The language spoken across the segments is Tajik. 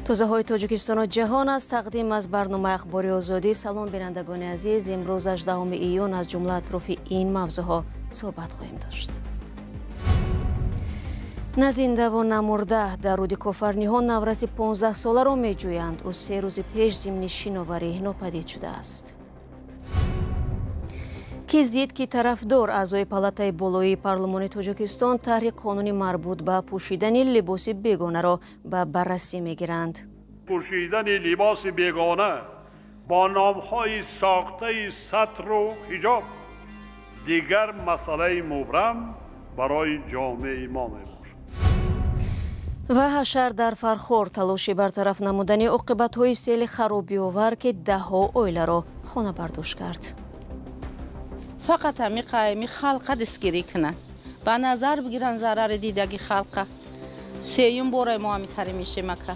Тозаҳои Тоҷикистону ҷаҳон аст тақдим аз барномаи Ахбори Озодӣ. Салом, бинандагони азиз. Имрӯз 18 июн аз ҷумла атрофи ин мавзӯъҳо суҳбат хоҳем дошт. На зиндаву на мурда дар руди Кофарниҳон навраси 15-соларо меҷӯянд. Ӯ 3 рӯзи пеш зимни шиноварӣ нопадид шудааст. Ки зид, ки тарафдор, аъзои палатаи болоии парлумони Тоҷикистон тарҳи қонуни марбут ба пӯшидани либоси бегонаро ба баррасӣ мегиранд. Пӯшидани либоси бегона бо номҳои сохтаи сатру ҳиҷоб дигар масъалаи мубрам барои ҷомеаи мо мебошад. Ва ҳашар дар Фархор, талоши бартараф намудани оқибатҳои сели харобиовар, ки даҳҳо оиларо хонабардош кард. Фақат ҳами қайми халқа дастгирӣ кунанд, ба назар бигиранд зарари дидаги халқа. Сеюм бора мо ҳамитаре мешем ака.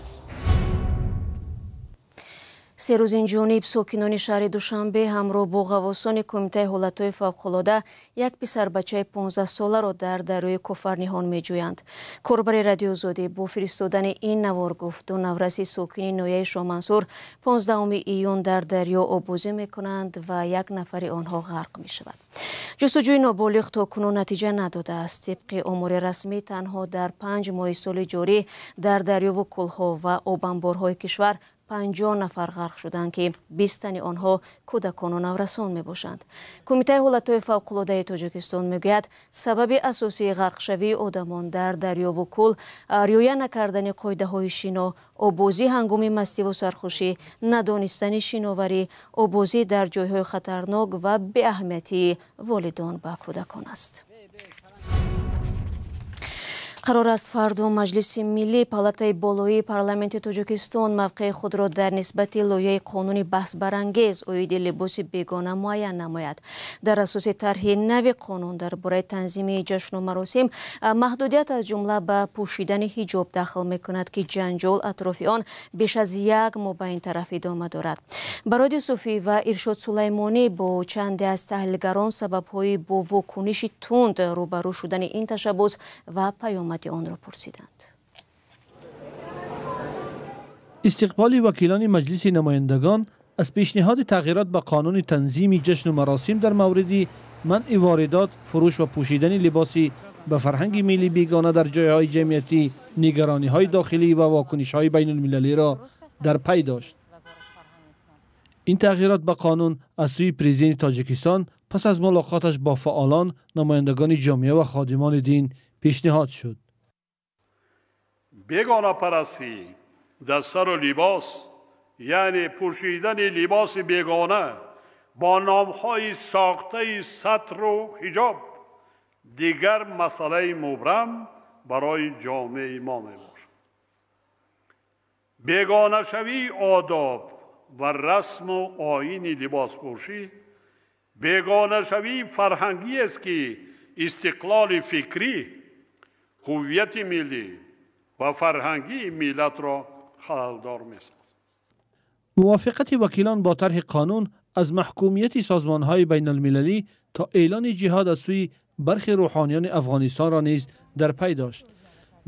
Се рӯз инҷониб сокинони шаҳри Душанбе ҳамроҳ бо ғаввосони Кумитаи ҳолатҳои фавқулода як писарбачаи 15-соларо дар дарёи Кофарниҳон меҷӯянд. Корбари Радиои Озодӣ бо фиристодани ин навор гуфт, ду навраси сокини ноҳияи Шоҳмансур 15 июн дар дарё оббозӣ мекунанд ва як нафари онҳо ғарқ мешавад. Ҷустуҷӯи ноболиғ то кунун натиҷа надодааст. Тибқи омори расмӣ, танҳо дар 5 моҳи соли ҷорӣ дар дарёву кӯлҳо ва обанборҳои кишвар 50 нафар ғарқ шуданд, ки 20 тани онҳо кӯдакону наврасон мебошанд. Кумитаи ҳолатҳои фавқулодаи Тоҷикистон мегӯяд, сабаби асосии ғарқшавии одамон дар дарёву кӯл риоя накардани қоидаҳои шино, оббозӣ ҳангоми мастиву сархушӣ, надонистани шиноварӣ, оббозӣ дар ҷойҳои хатарнок ва беаҳамиятии волидон ба кӯдакон аст. Қарор аст фардо Маҷлиси Миллӣ, палатаи болоии парламенти Тоҷикистон, мавқеи худро дар нисбати лоиҳаи қонуни баҳсбарангез оиди либоси бегона муайян намояд. Дар асоси тарҳи нави қонун дар бораи танзими ҷашну маросим, маҳдудият аз ҷумла ба пӯшидани ҳиҷоб дахл мекунад, ки ҷанҷол атрофи он беш аз як моҳ ба ин тараф идома дорад. Бароди Юсуфӣ ва Иршод Сулаймонӣ бо чанде аз таҳлилгарон сабабҳои бо вокуниши тунд рӯбарӯ шудани ин ташаббус ва паёмад онро пурсиданд. Истиқболи вакилони Маҷлиси намояндагон аз пешниҳоди тағйирот ба қонуни танзими ҷашну маросим дар мавриди манъи воридот, фурӯш ва пӯшидани либоси ба фарҳанги миллӣ бегона дар ҷойҳои ҷамъиятӣ нигарониҳои дохилӣ ва вокунишҳои байналмилалиро дар пай дошт. Ин тағйирот ба қонун аз сӯи президенти Тоҷикистон пас аз мулоқоташ бо фаъолон, намояндагони ҷомеа ва ходимони дин пешниҳод шуд. Бегонапарастӣ дар сару либос, яъне пӯшидани либоси бегона бо номҳои сохтаи сатру ҳиҷоб дигар масъалаи мубрам барои ҷомеаи мо мебошад. Бегонашавии одоб ва расму оини либоспӯшӣ бегонашавии фарҳангиест, ки истиқлоли фикрӣ, ҳуввияти миллӣ ва фарҳангии миллатро халалдор месозад. Мувофиқати вакилон бо тарҳи қонун аз маҳкумияти созмонҳои байналмилалӣ то эълони ҷиҳод аз сӯи бархи рӯҳониёни Афғонистонро низ дар пай дошт.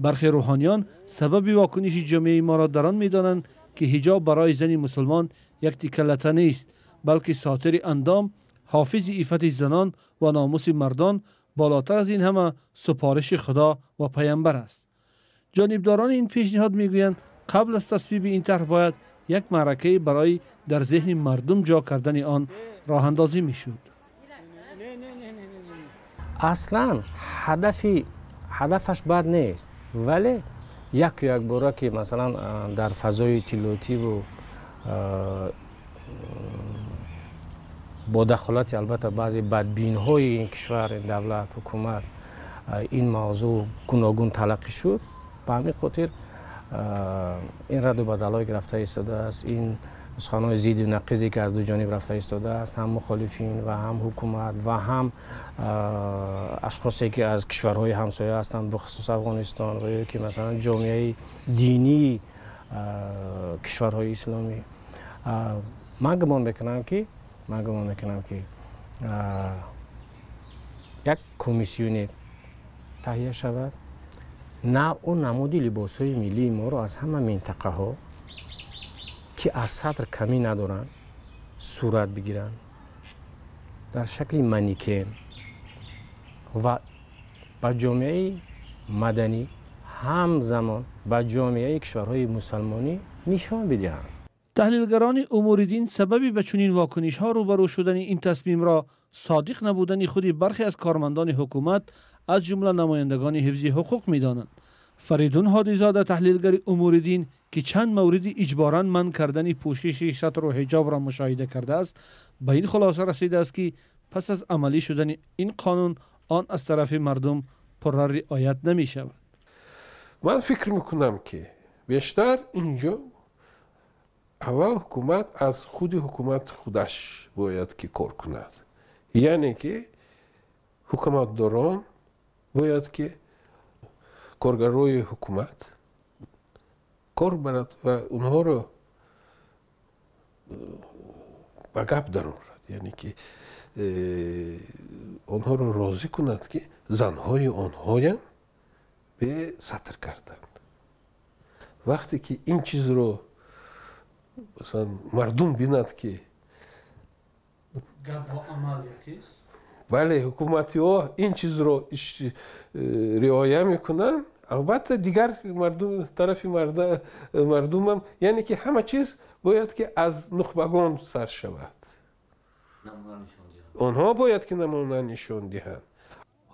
Бархи рӯҳониён сабаби вокуниши ҷомеаи моро дар он медонанд, ки ҳиҷоб барои зани мусулмон як тикалата нест, балки сотири андом, ҳофизи иффати занон ва номуси мардон, болотар аз ин ҳама супориши Худо ва паямбар аст. Ҷонибдорони ин пешниҳод мегӯянд, қабл аз тасвиби ин тарҳ бояд як маъракае барои дар зеҳни мардум ҷо кардани он роҳандозӣ мешуд. Аслан ҳадафаш бад нест, вале яку якбора ки масалан дар фазои иттилоотиву бо дахолати албатта баъзе бадбинҳои ин кишвар, ин давлат, ҳукумат ин мавзӯъ гуногун талаққӣ шуд. Ба ҳамин хотир ин раду бадалҳое ки рафта истодааст, ин суханҳои зидду нақизе ки аз ду ҷониб рафта истодааст, ҳам мухолифин ва ҳам ҳукумат ва ҳам ашхосе ки аз кишварҳои ҳамсоя ҳастанд, бихусус Афғонистон ва ё ки масалан ҷомеаи динии кишварҳои исломӣ, ман гумон мекунам ки як комиссионе таҳия шавад, навъу намуди либосҳои миллии моро аз ҳама минтақаҳо ки аз сатр камӣ надоранд, сурат бигиранд дар шакли маникен ва ба ҷомеаи маданӣ, ҳамзамон ба ҷомеаи кишварҳои мусалмонӣ нишон бидиҳанд. Таҳлилгарони умури дин сабаби ба чунин вокунишҳо рӯбарӯ шудани ин тасмимро содиқ набудани худи бархе аз кормандони ҳукумат, аз ҷумла намояндагони ҳифзи ҳуқуқ медонанд. Фаридун Ҳодизода, таҳлилгари умури дин, ки чанд мавриди иҷборан манъ кардани пӯшиши сатру ҳиҷобро мушоҳида кардааст, ба ин хулоса расидааст, ки пас аз амалӣ шудани ин қонун он аз тарафи мардум пурра риоят намешавад. Ман фикр мекунам, ки бештар инҷо аввал ҳукумат аз худи ҳукумат худаш бояд ки кор кунад, яъне ки ҳукуматдорон бояд ки коргарои ҳукумат кор барад ва онҳоро ба гап дарорад, яъне ки онҳоро розӣ кунад, ки занҳои онҳоям бесатр карданд. Вақте ки ин чизро масалан мардум бинад, ки гап бо амал якист, бале, ҳукуматиҳо ин чизро риоя мекунанд, албатта дигар мардум тарафи мардумам, яъне ки ҳама чиз бояд ки аз нухбагон сар шавад, онҳо бояд ки намуна нишон диҳанд.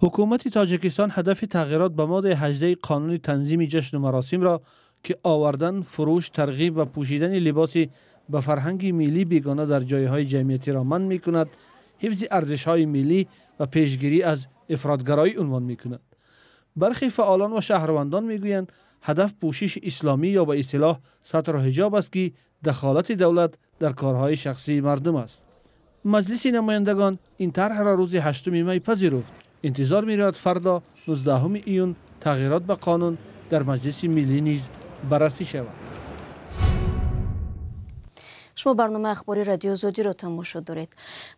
Ҳукумати Тоҷикистон ҳадафи тағйирот ба моддаи 18 қонуни танзими ҷашну маросимро, ки овардан, фурӯш, тарғиб ва пӯшидани либоси ба фарҳанги миллӣ бегона дар ҷойҳои ҷамъиятиро манъ мекунад, ҳифзи арзишҳои миллӣ ва пешгирӣ аз ифротгароӣ унвон мекунад. Бархе фаъолон ва шаҳрвандон мегӯянд, ҳадаф пӯшиши исломӣ ё ба истилоҳ сатру ҳиҷоб аст, ки дахолати давлат дар корҳои шахсии мардум аст. Маҷлиси намояндагон ин тарҳро рӯзи 8 май пазируфт. Интизор меравад фардо 19 июн тағйирот ба қонун дар Маҷлиси миллӣ низ баррасӣ шавад. Шумо барномаи ахбори Радио Озодиро тамошо доред.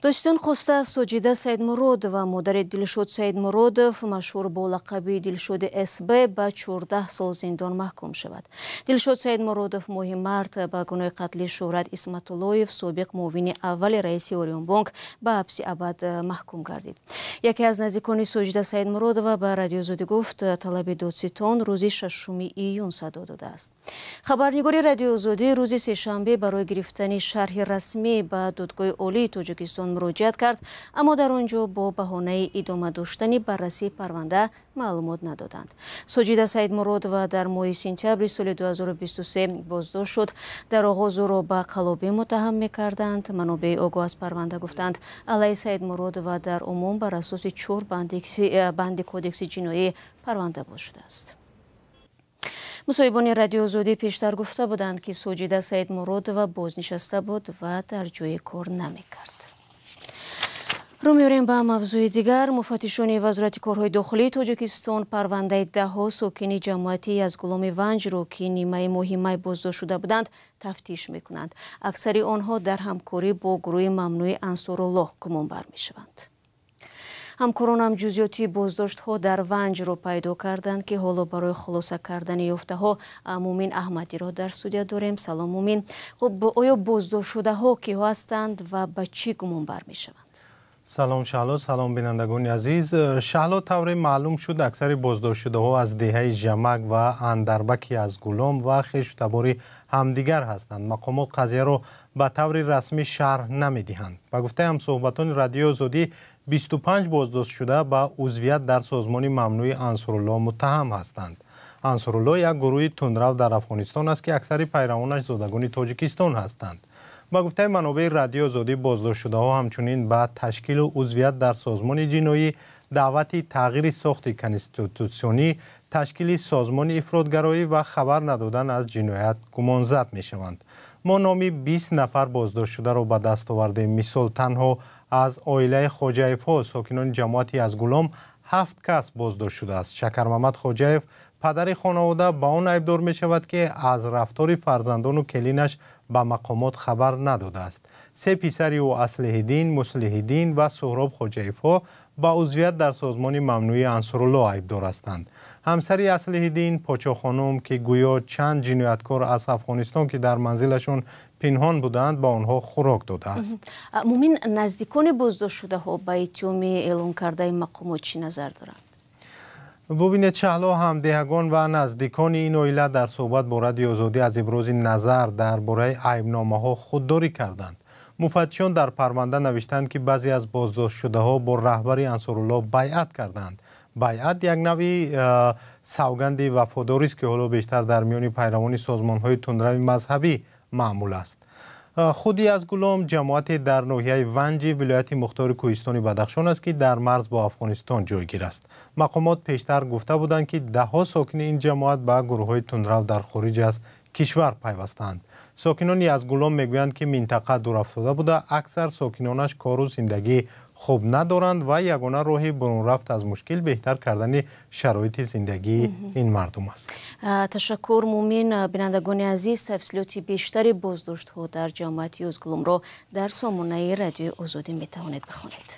Додситон хостааст Соҷида Саидмуродова, модари Дилшод Саидмуродов, машҳур бо лақаби Дилшоди СБ, ба 14 сол зиндон маҳкум шавад. Дилшод Саидмуродов моҳи март ба гуноҳи қатли Шӯҳрат Исматуллоев, собиқ муовини аввали раиси Ориёнбонк, ба ҳабси абад маҳкум гардид. Яке аз наздикони Соҷида Саидмуродова ба Радио Озодӣ гуфт, талаби додситон рӯзи 6 июн садо додааст. Хабарнигори Радио Озодӣ рӯзи сешанбе барои гирифтани шарҳи расмӣ ба Додгоҳи Олии Тоҷикистон муроҷиат кард, аммо дар он ҷо бо баҳонаи идома доштани баррасии парванда маълумот надоданд. Соҷида Саидмуродова дар моҳи сентябри соли 2023 боздошт шуд. Дар оғоз ӯро ба қаллобӣ муттаҳам мекарданд. Манобеи огоҳ аз парванда гуфтанд, алайҳи Саидмуродова дар умум бар асоси 4 банди кодекси ҷиноӣ парванда боз шудааст. Мусоҳибони Радио Озодӣ пештар гуфта буданд, ки Соҷида Саидмуродова бознишаста буд ва дар ҷои кор намекард. Рӯ меорем ба мавзӯи дигар. Муфаттишони Вазорати корҳои дохилии Тоҷикистон парвандаи даҳҳо сокини ҷамоати Язгуломи Ванҷро, ки нимаи моҳи май боздошт шуда буданд, тафтиш мекунанд. Аксари онҳо дар ҳамкорӣ бо гурӯҳи мамнӯи Ансоруллоҳ гумонбар мешаванд. Ҳамкоронам ҷузъиёти боздоштҳо дар Ванҷро пайдо карданд, ки ҳоло барои хулоса кардани ёфтаҳо Мумин Аҳмадиро дар студия дорем. Салом, Мумин. Хуб, оё боздоштшудаҳо киҳо ҳастанд ва ба чӣ гумонбар мешаванд? Салом Шаҳло, салом бинандагони азиз. Шаҳло, тавре маълум шуд, аксари боздоштшудаҳо аз деҳаи Жамак ва Андарбаки аз Гулом ва хешу табори ҳамдигар ҳастанд. Мақомот қазияро ба таври расмӣ шарҳ намедиҳанд. Ба гуфтаи ҳамсӯҳбатони Радиои Озодӣ, 25 боздоштшуда ба узвият дар созмони мамнӯи Ансоруллоҳ муттаҳам ҳастанд. Ансоруллоҳ як гурӯҳи тундрав дар Афғонистон аст, ки аксари пайравонаш зодагони Тоҷикистон ҳастанд. Ба гуфтаи манобеи Радиои Озодӣ, боздоштшудаҳо ҳамчунин ба ташкилу узвият дар созмони ҷиноӣ, даъвати тағйири сохти конститутсионӣ, ташкили созмони ифротгароӣ ва хабар надодан аз ҷиноят гумонзад мешаванд. Мо номи 20 нафар боздоштшударо ба даст овардем. Мисол, танҳо аз оилаи Хоҷаевҳо, сокинони ҷамоати Язгулом, 7 кас боздошт шудааст. Шакармамад Хоҷаев, падари хонавода, ба он айбдор мешавад, ки аз рафтори фарзандону келинаш ба мақомот хабар надодааст. Се писари ӯ, Аслиҳиддин, Муслиҳиддин ва Суҳроб Хоҷаевҳо, ба узвият дар созмони мамнӯи Ансорулло айбдор ҳастанд. Ҳамсари Аслиҳиддин, Почо хонум, ки гӯё чанд ҷинояткор аз Афғонистон, ки дар манзилашон пинҳон буданд, ба онҳо хӯрок додааст. Мумин, наздикони боздоштшудаҳо ба иттиҳоми эълон кардаи мақомот чӣ назар доранд? Бубинед, Шаҳло, ҳамдеҳагон ва наздикони ин оила дар суҳбат бо Радиои Озодӣ аз ибрози назар дар бораи айбномаҳо худдорӣ карданд. Муфаттишон дар парванда навиштанд, ки баъзе аз боздоштшудаҳо бо раҳбари Ансорулло байъат карданд. Байъат як навъи савганди вафодорист, ки ҳоло бештар дар миёни пайравони созмонҳои тундрави мазҳабӣ маъмул аст. Худи Язгулом ҷамоате дар ноҳияи Ванҷи вилояти мухтори кӯҳистони Бадахшон аст, ки дар марз бо Афғонистон ҷойгир аст. Мақомот пештар гуфта буданд, ки даҳҳо сокини ин ҷамоат ба гурӯҳҳои тундрав дар хориҷ аз кишвар пайвастаанд. Сокинони Язгулом мегӯянд, ки минтақа дурафтода буда, аксар сокинонаш кору зиндагӣ хуб надоранд ва ягона роҳи бурунрафт аз мушкил беҳтар кардани шароити зиндагии ин мардум аст. Ташаккур, Мумин. Бинандагони азиз, тафсилоти бештари боздоштҳо дар ҷамоати Язгуломро дар сомонаи Радиои Озодӣ метавонед бихонед.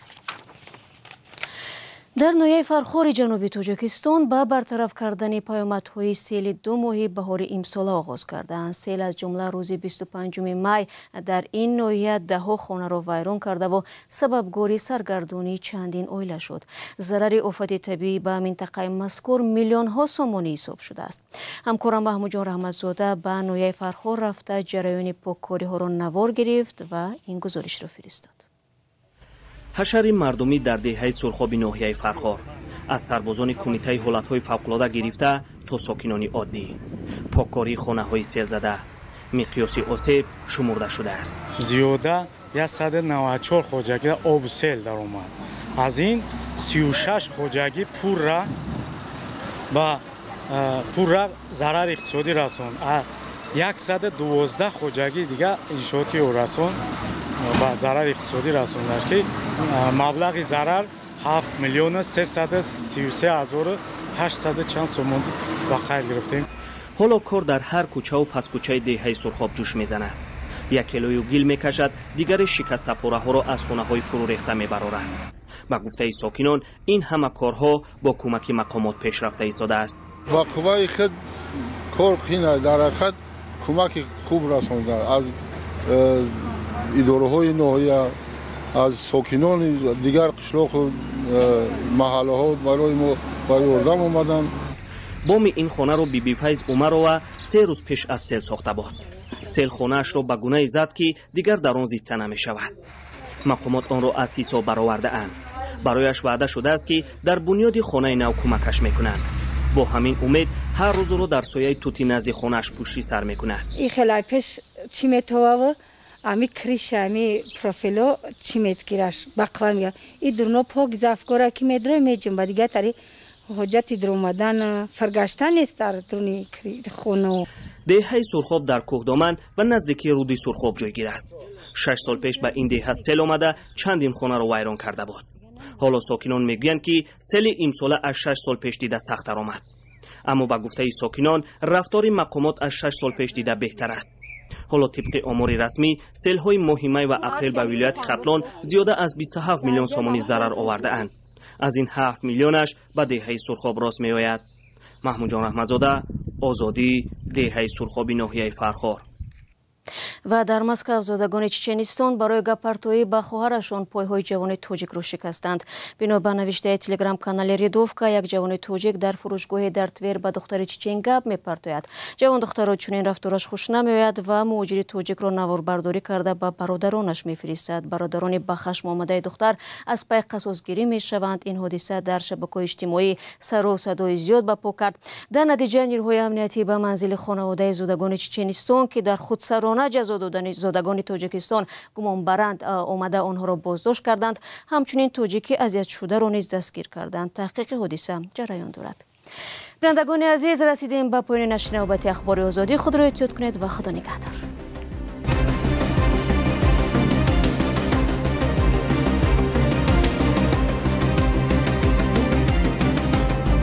Дар ноҳияи Фархори ҷануби Тоҷикистон ба бартараф кардани паёмадҳои сели ду моҳи баҳори имсола оғоз кардаанд. Сел аз ҷумла рӯзи 25 май дар ин ноҳия даҳҳо хонаро вайрон кардаву сабабгори саргардонии чандин оила шуд. Зарари офати табиӣ ба минтақаи мазкур миллионҳо сомонӣ ҳисоб шудааст. Ҳамкорам Маҳмудҷон Раҳматзода ба ноҳияи Фархор рафта, ҷараёни поккориҳоро навор гирифт ва ин гузоришро фиристод. Ҳашари мардумӣ дар деҳаи Сурхоби ноҳияи Фархор аз сарбозони кумитаи ҳолатҳои фавқулода гирифта то сокинони оддӣ. Поккории хонаҳои селзада, миқёси осеб шумурда шудааст. Зиёда 194 хоҷагида обу сел даромад. Аз ин 36 хоҷагӣ пурра ба пурра зарари иқтисодӣ расонд. 112 хоҷагии дига иншооти расон ба зарари иқтисодӣ расондааст, ки маблағи зарар 7 333 800 чанд сомон ба қайд гирифтем. Ҳоло кор дар ҳар кӯчаву паскӯчаи деҳаи Сурхоб ҷӯш мезанад. Як килою гил мекашад, дигаре шикастапораҳоро аз хонаҳои фурӯрехта мебарорад. Ба гуфтаи сокинон, ин ҳама корҳо бо кӯмаки мақомот пеш рафта истодааст. Ба қувваи худ кор қина, дар ҳақиқат кӯмаки хуб расондан аз идораҳои ноҳия, аз сокинони дигар қишлоқу маҳаллаҳо барои мо ба ёрдам омаданд. Боми ин хонаро Бибифайз Умарова 3 рӯз пеш аз сел сохта буд. Сел хонаашро ба гунае зад, ки дигар дар он зиста намешавад. Мақомот онро аз ҳисоб баровардаанд. Барояш ваъда шудааст, ки дар бунёди хонаи нав кӯмакаш мекунанд. Бо ҳамин умед ҳар рӯз ӯро дар сояи тути назди хонааш пушти сар мекунад. И хелай пеш чӣ метоваву ами криша, ами профило чӣ метгираш бақва мегирад. И дурно пок зафгора ки медрои меҷумба, дигар тари ҳоҷати дуромадан фаргаштан нест дар дуруни хона. Деҳаи Сурхоб дар кӯҳдоман ва наздикии руди Сурхоб ҷойгир аст. 6 сол пеш ба ин деҳа сел омада, чандин хонаро вайрон карда буд. Ҳоло сокинон мегӯянд, ки сели имсола аз 6 сол пеш дида сахттар омад. Аммо ба гуфтаи сокинон, рафтори мақомот аз 6 сол пеш дида беҳтар аст. Ҳоло тибқи омори расмӣ, селҳои моҳи май ва апрел ба вилояти Хатлон зиёда аз 27 миллион сомонӣ зарар овардаанд. Аз ин 7 миллионаш ба деҳаи Сурхоб рост меояд. Маҳмудҷон Раҳматзода, Озодӣ, деҳаи Сурхоби ноҳияи Фархор. Ва дар Москав зодагони Чеченистон барои гаппартоӣ ба хоҳарашон пойҳои ҷавони тоҷикро шикастанд. Бино ба навиштаи телеграм-канали Ридовка, як ҷавони тоҷик дар фурӯшгоҳе дар Твер ба духтари чечен гап мепартояд. Ҷавон духтарро чунин рафтораш хуш намеояд ва муҳоҷири тоҷикро наворбардорӣ карда ба бародаронаш мефиристад. Бародарони ба хашм омадаи духтар аз пай қасосгирӣ мешаванд. Ин ҳодиса дар шабакаҳои иҷтимоӣ сару садои зиёд ба по кард. Дар натиҷа нирӯҳои амниятӣ ба манзили хонаводаи зодагони Чеченистон, ки дар худсарона ҷазо додани зодагони Тоҷикистон гумонбаранд, омада онҳоро боздошт карданд. Ҳамчунин тоҷики азиятшударо низ дастгир карданд. Таҳқиқи ҳодиса ҷараён дорад. Бинандагони азиз, расидем ба поёни нашри навбати Ахбори Озодӣ. Худро эҳтиёт кунед ва Худо нигаҳдор.